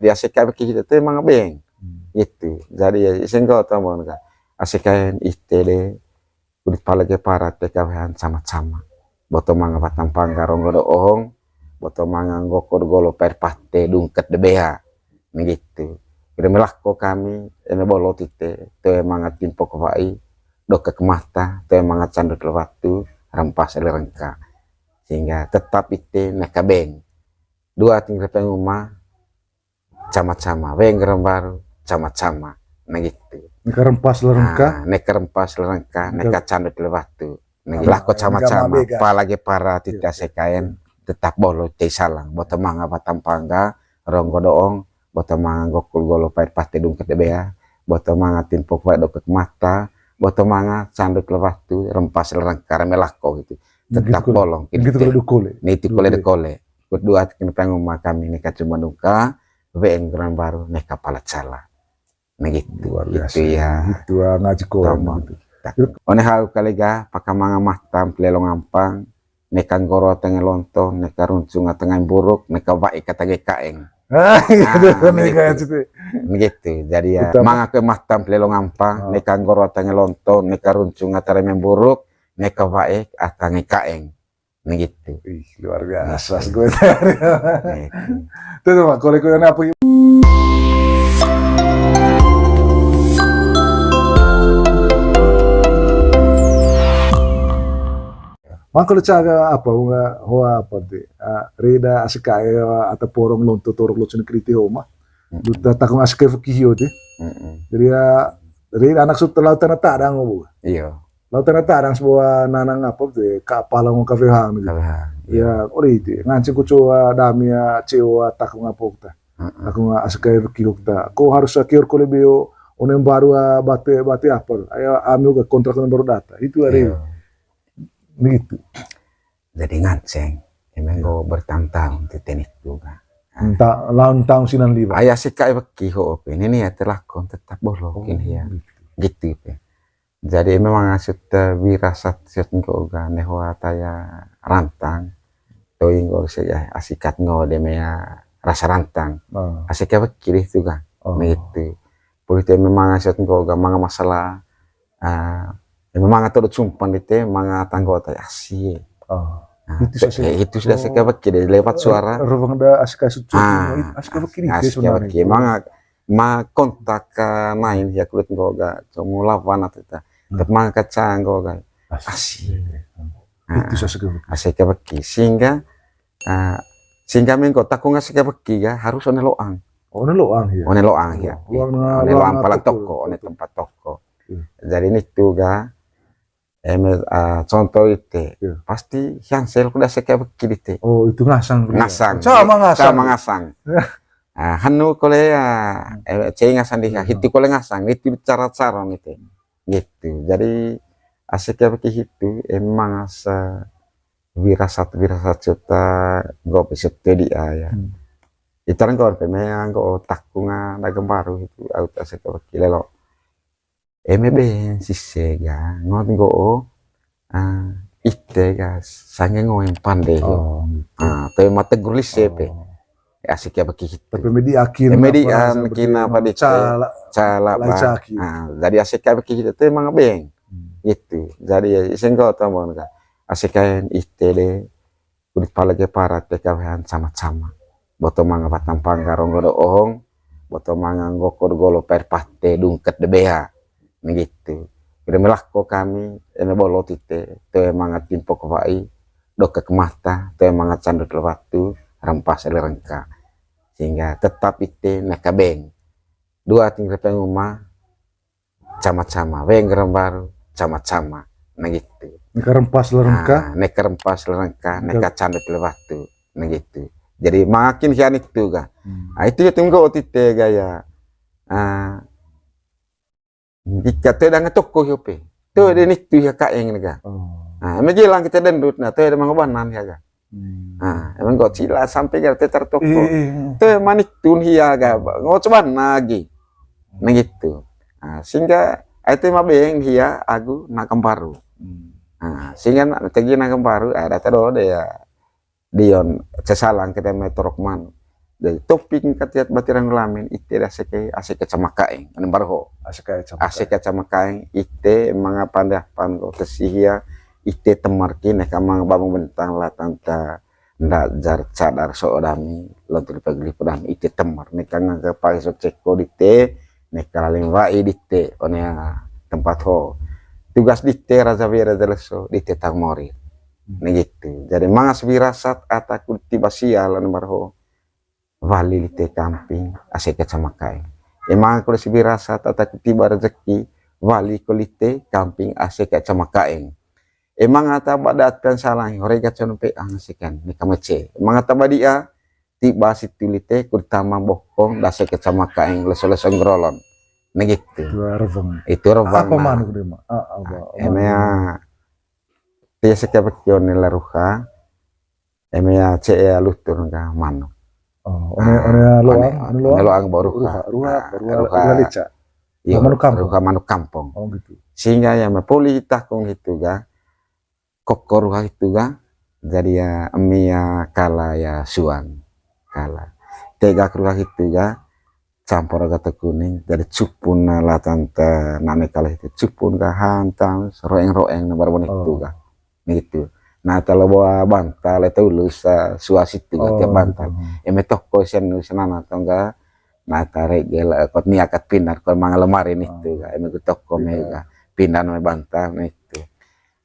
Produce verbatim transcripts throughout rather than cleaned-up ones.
Di asik kae weki hita te manga beng. Gitu. Jadi ya, ise nggo to mon ka. Asik kae ite de, kulit pala ge para te kawehan sama-sama. Boto manga batang pangga ronggo doong, boto manga nggoko'd golo pair pate dungket de bea. Begitu. Ire melako kami, eme bolo tite, toe manga timpok wa'i, dokek mata, toe manga candut lewatu, rempas le rengka. Sehingga tetap ite neka beng. Dua ting repeng uma, cama-cama, weng rembaru, cama-cama. Nah gitu. Neka rempas le rengka? Ah, neka rempas le rengka, neka candut lewatu. Nah, gitu. Lako cama-cama, apalagi para tite asik kaen, tetap bolo tei salang. Boto manga batang pangga, ronggo doong, boto manga nggoko'd golo pair pate dungket de bea, boto manga timpok wa'i dokek mata, boto manga candut lewatu, rempas le rengka, reme lako gitu. Tetap bolong gitu. Gitu kole dekole. Niti kole dekole. Kut dua kin penguma kami neka cuma dungka, weng rembaru, neka pala cala. Nah gitu. Luar biasa. Gitu ya. Gitu, ah, ngaji Quran gitu. One hau kali ga, paka manga matam pelelo ngampang, neka nggoro tenge lonto, neka runcung tenge buruk, neka wa'i katange kaeng. Ah, gitu. Nah, gitu. Jadi ya, manga ke matam pelelo ngampang, neka nggoro tenge lonto, neka runcung tenge buruk, neka wa'i katange kaeng. Nah gitu. Ih, luar biasa. Gue. Tuh, tuh, Pak, kole-kole apa? Mangko le caga apa, bunga hoa apa de? Ah, reda asik kae, ah, ata porong lonto torok locun kriti homa. Duta takung asik kae weki hio de. Jadi ya, reda anak sut lau tana tadang, bu. Iya. Lau tana tadang sebuah nanang apa de, kapala ngo kafehang gitu. Kafehang, iya. Ya, ori de. Ngancing kucu, ah, dami, ah, cewa takung apa kita. Takung asik kae weki hio kita. Ko harus kior kole beo, onem baru, ah, bate, bate apa. Ayo, ami uga kontrak onem baru data. Itu ada. Iya. Begitu. Jadi nganceng, eme nggo bertahun-tahun titeni tu ka. Entah, lawan tahun sinan liwa. Aya asik kae weki ho pe, ini ya telakon tetap bolo kin ya. Gitu pe. Jadi memang asut, eh, wirasat siot nggo ga neho ataya rantang. Toi nggo se ya asikat nggo de mea rasa rantang. Asik kae weki de tu ka. Gitu. Poli te memang asut nggo ga manga masalah, ah, ya memang atau udah cumpan di te, manga tanggo tai asi. Itu sudah asik kae weki de lewat suara. Ruang da asik kae sucu. Asik kae weki de sebenarnya. Manga, ma kontak ka nain ya kulit nggo ga, cuma lawan atau ta. Tapi manga kaca nggo ga. Asi. Itu asik kae weki. Asik kae weki. Sehingga, ah, sehingga mengko takung asik kae weki ga harus one loang. One loang ya. One loang ya. One loang pala toko, one tempat toko. Jadi ini tu ga, eme, ah, contoh ite, pasti hansel kuda asik kae weki di te. Oh, itu ngasang. Ngasang. Sama ngasang. Sama ngasang. Ah, hanu kole ya, eh, cei ngasang di, hitu kole ngasang, hitu cara-cara ni te. Gitu. Jadi, asik kae weki hitu, emang asa wirasat-wirasat serta nggo besok tadi, ah, ya. Ita nggo pe mea nggo takung, ah, dagang baru hitu, au ta asik kae weki lelo. Eme be sise ga, ngot nggo, ah, ite ga, sange ngoeng pande. Ah, te ma tegur lise pe. Asik kae weki hitu. Tapi media kin, media kin apa di cala, cala, lai caki. Ah, jadi asik kae weki hitu, te manga beng. Gitu. Jadi ya, ise nggo to mon ka. Asik kae ite de, kulit pala ge para te kawehan sama-sama. Boto manga batang pangga ronggo doong, boto manga nggoko'd golo pair pate dungket de bea. Begitu. Ire melako kami, eme bolo tite, toe manga timpok wa'i, dokek mata, toe manga candut lewatu, rempas le rengka. Sehingga tetap ite neka beng. Dua ting repeng uma, cama-cama, weng rembaru, cama-cama. Nah gitu. Neka rempas le rengka? Ah, neka rempas le rengka, neka candut lewatu. Nah gitu. Jadi makin hian itu ga. Ah, itu ya tunggu tite gaya. Ah, ika te danga toko hio pe. Toe de nitu hia kaeng ne ga. Ah, eme gelang kita dendut, nah, toe de mangobanan hia ga. Ah, eme nggo cila sampe ga te tar toko. Toe manitun hia ga, nggo coban lagi. Nah gitu. Ah, sehingga ai te mabeng hia agu na kembaru. Ah, sehingga na tegi na kembaru, ah, data do de ya. Dion, cesalang kita me torok man. Jadi topik katiat batirang lamin ite da seke, ase ke Camakaeng, ane baru ho. Ase ke Camakaeng. Ase ke Camakaeng, ite manga pandapan ko kesihia, ite temar ki neka manga bamang bentang la tanta nda jar cadar so dami, lontu lipa gelipu dami, ite temar, neka ngangka pagi so ceko dite, neka laling wai dite, one tempat ho. Tugas dite raja wira raja leso, dite tang mori. Nah gitu. Jadi mangas wirasat ataku tiba sial ane baru ho. Wali lite kamping ase ke Camakaeng. Emang ko lisi wirasat ataku tiba rezeki, wali ko lite kamping ase ke Camakaeng. Emang ata badat kan salah, hore gacan pe ang sekan, ni kamece. Emang ata badia, tiba situ lite, kutama bokong, dase ke Camakaeng, leso-leso ngerolon. Nah gitu. Itu revang. Itu revang. Apa manuk dia, Ma? Ah, apa? Emea, tia seke bekion ni laruha, Eme ya, cek ya lutur ka manuk. Oh, one, one loang, one loang. One loang baru ruha, ruha, ruha lica. Iya, manuk kampung. Ruha manuk kampung. Oh, gitu. Sehingga ya mepoli takung gitu ga. Koko ruha itu ga. Jadi ya emi ya kala ya suan. Kala. Tegak ruha itu ga. Campur gata kuning, jadi cupun na latan ta nane kala itu cupun ka hantam roeng-roeng na baru itu ka. Gitu. Nah, kalau bawa bantal itu lulus suas itu ka tiap bantal. Eme toko sen senana tongga. Nah, tarik gel kot niakat pinar kon manga lemari itu ka. Eme ku toko me ka pinar me bantal itu.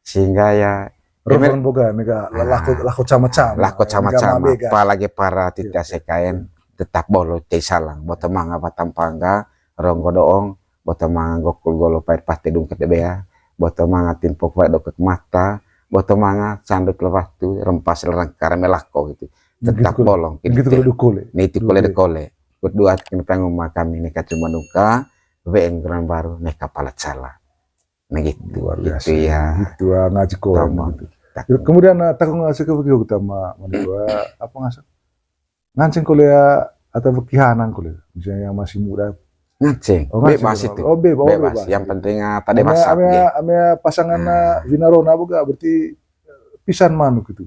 Sehingga ya Revang boga mega lako, lako cama-cama. Lako cama-cama, apalagi para tita sekaen tetap bolo tei salang, boto manga batang pangga, ronggo doong, boto manga gokul golo pait pate dungket bea, boto manga timpok wai dokek mata, boto manga candut lewatu, rempas lerengkar melako gitu. Tetap bolong gitu. Nah, itu kole dekole. Kut duat kena penguma kami neka cuma nuka, weeng geran baru neka pala cala. Nah, gitu. Luar biasa. Gitu ya. Gitu, ah, ngaji Quran gitu. Kemudian, ah, takung ngasih ke begitu kita ma-, manusia, apa ngasih? Nganceng kole ya, atau bekihanan kole. Misalnya yang masih muda. Nganceng. Oh, nganceng bebas itu. Oh, bebas, oh, bebas. Yang penting, ah, tak ada masak. Ame, ame pasangan, ah, Vinarona boga berarti, eh, pisan manuk itu.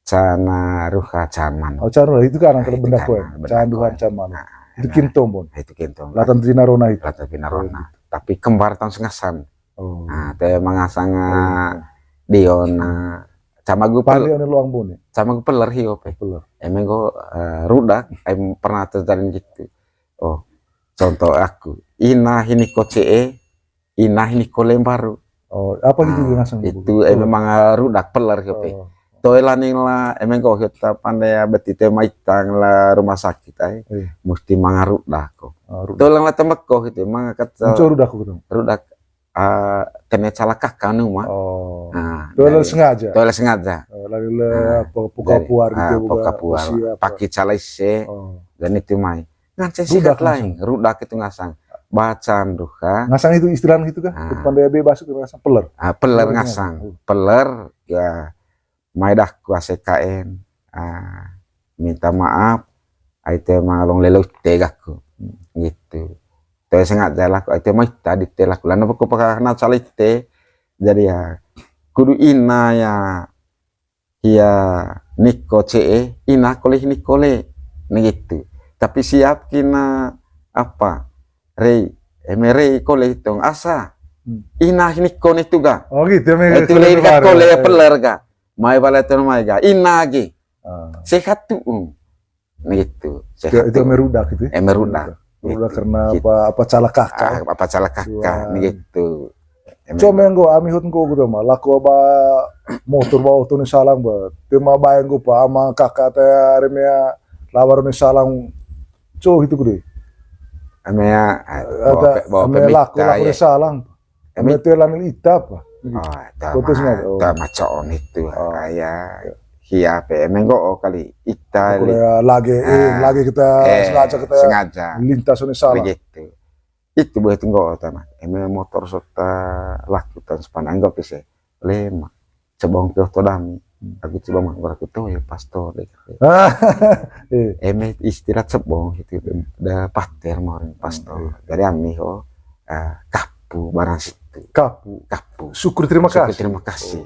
Cana ruha, can manuk. Oh, can ruha. Itu kan kalau benda kue. Can ruha, can manuk. Itu kintombon. Itu kintombon. Latan Vinarona itu. Latan Vinarona. Tapi kembar tahun sengasan. Oh. Nah, te mangasang, ah, Dion, ah, camagu pel-, pande one loang bone. Camagu peler hio pe. Peler. Emang go, eh, rudak, em pernah terjadi gitu. Oh, contoh aku. Ina hini koce e, Ina hini kole baru. Oh, apa gitu dia ngasang itu? Itu emang rudak peler ke pe. Toe laning la, emang kok kita pandai ya beti te maitang la rumah sakit ai. Iya. Mesti manga rudak ko. Oh, rudak. Toe lang la tembak ko gitu, manga kata. Muncul rudak ko gitu. Rudak, ah, kena salah kakak nu mah. Oh. Nah, toe la sengaja. Toe la sengaja. Oh, lagi le apa, poka puar gitu, poka puar. Paki calai se. Oh. Dan itu mai. Nganceng sikat lain, rudak itu ngasang. Bacan ruha. Ngasang itu istilah gitu kah? Ah. Pandai bebas itu ngasang peler. Ah, peler ngasang. Peler, ya, mai dah kuasa kain. Ah, minta maaf, ai te mangalong lelo te gaku. Gitu. Te sengaja laku, ai te mai tadi te laku. Lana pokok pakai kenal salite. Jadi ya, kudu ina ya, hia niko ce'e, ina kole niko le, nah gitu. Tapi siap kina apa? Rei, eme rei kole hitong asa. Hmm. Ina niko ni tuga. Oh gitu, eme itu le kole peler ga. Mai bala itu mai ga. Ina gi. Ah. Sehat tu. Nah, gitu. Itu, itu eme rudak gitu ya? Eme rudak. Rudak karena apa, apa calak kaka. Ah, apa calak kaka, nah, gitu. Cuma yang gua ami hut gua gitu mah, laku apa motor bawa oto ni salang ba. Tema bayang gua pa ama kaka te aremea lawar ni salang. Co gitu gede. Amea, ah, bawa pe, bawa pe laku, laku ni salang. Eme telan ita apa? Oh, ta maco itu. Kayak hia pe menggo kali ita. Lage, eh, lage kita sengaja, kita sengaja lintas ini salah. Begitu. Itu boleh tunggu tanah. Eme motor sota laku tan sepanjang enggak bisa. Lema. Cebong ke oto dami. Aku coba mah aku tuh ya pastor deh. Eme istilah cebong gitu. Da pater mau pastor. Dari ami ho, eh, kapu barang situ. Kapu. Kapu. Syukur terima kasih. Syukur terima kasih.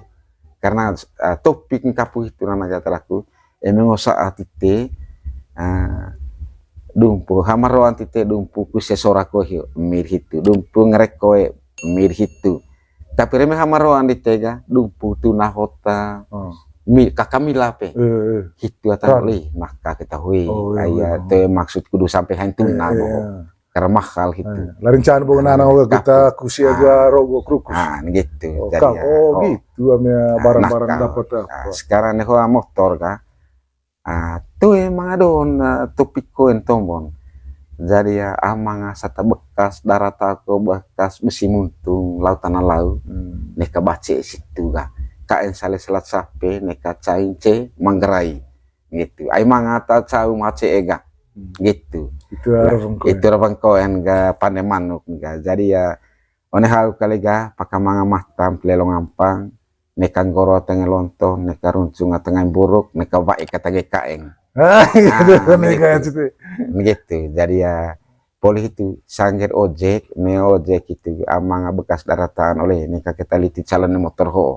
Karena, eh, topik kapu itu nama kata aku, eme ngo saat itu, Ah, dumpu hamaroan tite, dumpu kuse sora ko hio, mir hitu, dumpu ngerek koe, mir hitu. Tapi reme hamaroan dite ga, dumpu tuna hota, Oh. mi, kakamila pe. Eh, eh. Hitu atan lih, maka kita hui. Oh, iya, Aya, iya. Te maksudku du sampai hain tuna Eh, bo. iya. Karena mahal hitu. Eh, lain can bo nana Ah, kita kusia gua rogo krukus. Ah, gitu. Oh, Jadi kau, ya, oh, oh. Gitu, ame Ah, barang-barang nakal. Dapat Ah, apa? Sekarang nih hoa motor kah? Ah, tuh emang ada on, ah, topik koen tombon. Jadi ya amang sata bekas darata ko bekas besi muntung lautan lau. Hmm. Neka bace situ kah. Kaen sale selat sape neka cain ce manggerai. Gitu. Ai mangata cau mace ega. Hmm. Gitu. Itu arah bengkok. Itu arah bengkoen ga pande manuk ga. Jadi ya one hau kali ga paka manga matam pelelong ampang, neka nggoro tenge lonto, neka runcung tenge buruk, neka wae kata ge kaeng. Ah, gitu, Ah, nih gitu. Kayak gitu. Gitu. Jadi ya poli itu sangger ojek, me ojek itu amang bekas daratan oleh neka kita liti calon motor ho.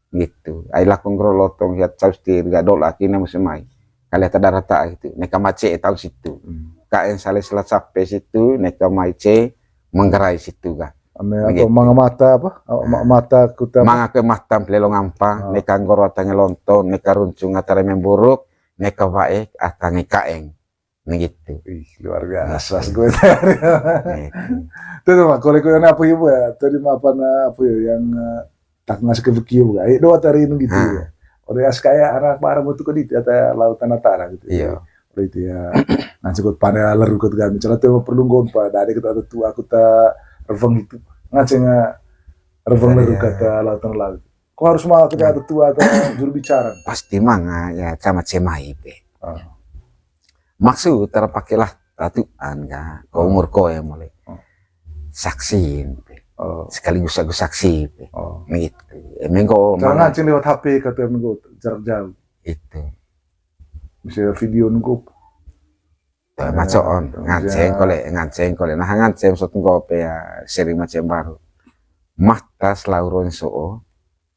Gitu. Ai lakon nggoro lotong hiat caustir ga dolak ina musim mai. Kali ta darata gitu. Neka mace tau situ. Hmm. Kaen sale selat sape situ, neka mai ce manggerai situ ga. Ame Gitu. Atau manga mata apa? Oh, ma- mata kuta apa? Manga ke matam pelelong ampang, Oh. neka nggoro tenge lonto, neka runcung tara memburuk, neka wae tenge kaeng. Nah gitu. Ih, luar biasa gue. Gitu. Tuh, tuh, Mak, kalau kau apa ya, Bu, ya? Tadi mah apa, nah, apa ya, yang eh, tak ngasih ke Bukio, Bu? Ayo, doa tari ini gitu Ah. Ya. Udah as kayak arah barang untuk ke di kata lautan utara gitu. Iya. Udah itu ya. Nanti kau pandai lalu kau gami. Cara tuh perlu ngompa. Dari kita ada tuh aku tak reveng itu. Ngaceng reveng Iya. Lalu kata lautan laut. Kau harus mau kita ada tuh atau juru bicara. Pasti manga ya sama cemai pe. Ah. Maksud terpakai lah tatuan ka. Kau Oh. Umur koe mulai. Oh. Saksiin pe. Oh. Sekaligus aku saksi pe. Oh. Gitu. Emang kau Cara manga ngancing lewat H P kata minggu jarak jauh. Itu. Bisa video nunggu. Tuh, macoon, Tuh, nganceng ya. Kole, nganceng Kole. Nah, nganceng sot nggo pe ya sering macam baru. Matas lauron soo,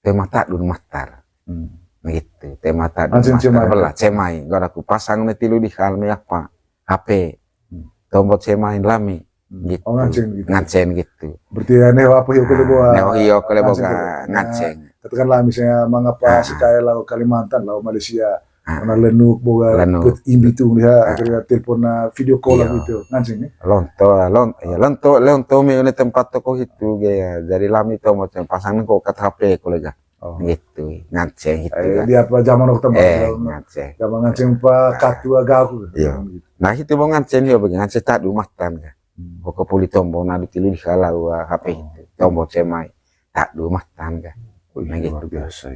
tema tadun matar. Hmm. Gitu, tema tadun Nganceng matar. cemai. Bela cemai, gora ku pasang ne tilu di hal me apa? H P. Hmm. Tombol cemai lami. Hmm. Gitu. Oh, nganceng gitu. Nganceng gitu. Berarti ya, nih apa yuk kalau bawa Nah, iyo, kalau nganceng boga gitu. nganceng. Nah, katakanlah misalnya mangapa Ah. Sekai lau Kalimantan, lau Malaysia, Ah. Mana lenuk boga Lenuk. Pet imbi tu ya Ah. akhirnya telepon na video call Iya. Gitu. Nganceng nih. Lonto, lon, ya lonto, lonto me ne tempat toko itu ge ya. Jadi lami to mau pasang ko kat H P kolega. Oh. Gitu, nganceng gitu Eh, kan. Dia apa zaman waktu Eh, zaman nganceng. Zaman nganceng pa katu agaku. Iya. Nah, itu mau nganceng ya bagi nganceng tadu matan kan. Hmm. Pokok puli tombol nadu tilu di kalau H P Oh. itu. Tombol cemai. Tadu matan kan. Wih, Nah, luar gitu. Biasa.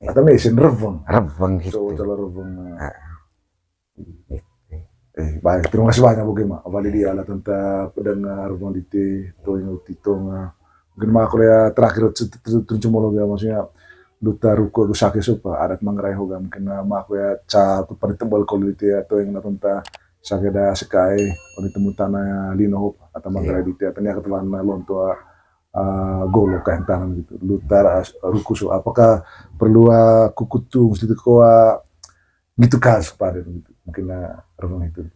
Atau mesin reveng. Reveng Coba gitu. Kalau reveng. Ah. Eh, baik, terima kasih banyak Bukima. Apa dia lah tentang pendengar Reveng Dite, Toing Uti Tonga. Mungkin mah aku ya terakhir tu cuma lo ya maksudnya duta ruku aku sakit supa adat Manggarai hoga mungkin mah aku ya ca tu pada tebal kalau itu ya Toing na tentang sakit ada Sekai, oni temu tanah lino hop atau Manggarai Dite atau ni aku teman lonto ah, golo kain tanam gitu. Lutar as- ruku so apakah perlu ah, kukutu mesti ko ah, gitu kas pada gitu. Mungkin ah, reveng itu.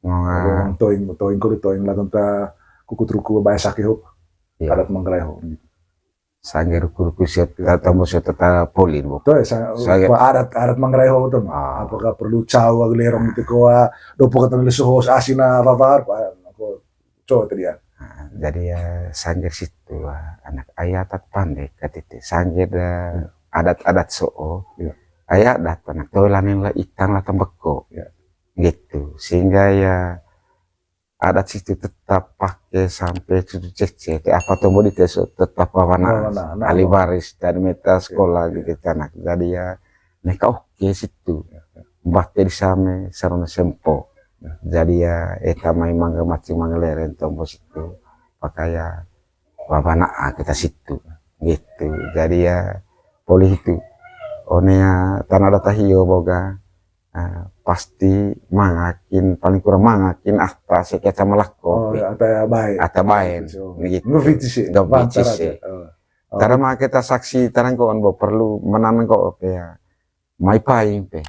Mau, ah, Reveng Toing, Toing ko di Toing lah tentang kukut ruku bayar sakit hop. Iya. Adat Manggarai hop. Gitu. Sangge ruku-ruku siap ta tombol siap ta polin bu. Tuh ya, sa- Saya- apa adat adat Manggarai hop tuh. Ah. Apakah perlu cawa gelerong gitu ko ah, dopo kata lesu hos asina apa apa apa. Aku coba tadi ya. Nah, jadi ya sangge situ ah, anak ayah tat pandai katiti sangge da adat-adat soo. Iya. Ayah adat anak toilan yang lah itang lah tembeko. Iya. Gitu. Sehingga ya adat situ tetap pakai sampai cucu cece te apa tombo di teso tetap bawa Bawa anak anak, anak. Ahli waris dari meta sekolah gitu anak jadi ya neka oke situ bate di same sarona sempo jadi ya eta mai mangga macing mangga leren tombo situ pakaya bawa anak kita situ gitu jadi ya polih itu one ya tanah data hio boga ah, pasti mangakin paling kurang mangakin ata sekeca malako Oh, ya, ata ya baik. Ata baen So, gitu nggak fiti sih. Nggak fiti Bantar sih. Aja. Oh. Tara ma kita saksi tarang ko on bo perlu menang ko pe ya mai paing pe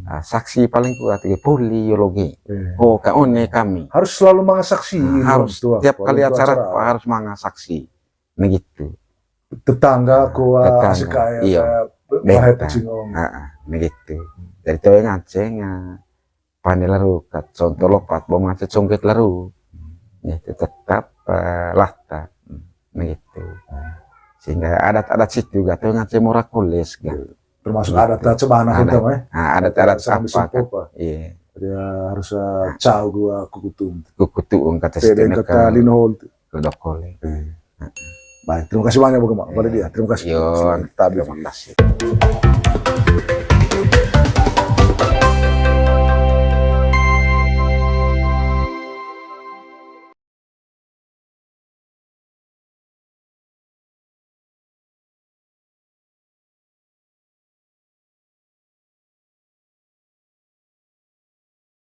Ah, saksi paling kuat itu poli, yologi. Ko ka one kami. Harus selalu manga saksi. Harus tiap kali acara harus manga saksi. Nah gitu. Tetangga ko asik kayak bahaya pecing om. Nah gitu. Jadi tahu ngance nga pane laru kat contoh lopat bom ngance congket laru. Ya tetap lata. Nah gitu. Sehingga adat-adat situ gak tahu ngance mora koles gak. Termasuk adat cebana gitu ya. Adat-adat apa kan. Iya. Dia harus cau dua kukutung. Kukutung kata sini kata lino hol. Kedok kole. Baik, terima kasih banyak Bang Kemal. Pada dia, terima kasih. Yo, terima kasih.